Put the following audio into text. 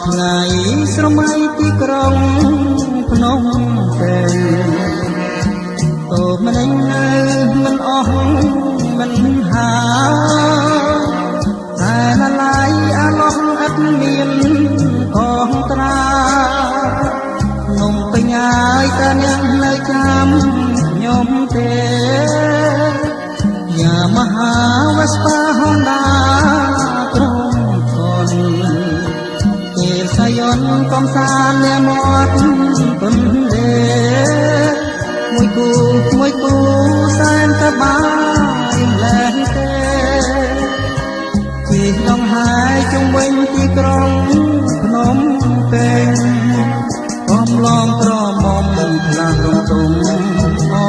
ថ្ងៃស្រមៃទីក្រុងភ្នំពេញតោម្នេញនៅមិនអស់មិនហាតែនឡាយអាឡោះឥតមានកងត្រានំពេញហើយតើអ្នកនៅចាំខ្ញុំទេយ៉ាមហាវេស្ប៉ាហុនដាក្រុងកុន ពេលសយន្តកំសាន្តលាមាត់ទុនលេមួយគូមួយគូ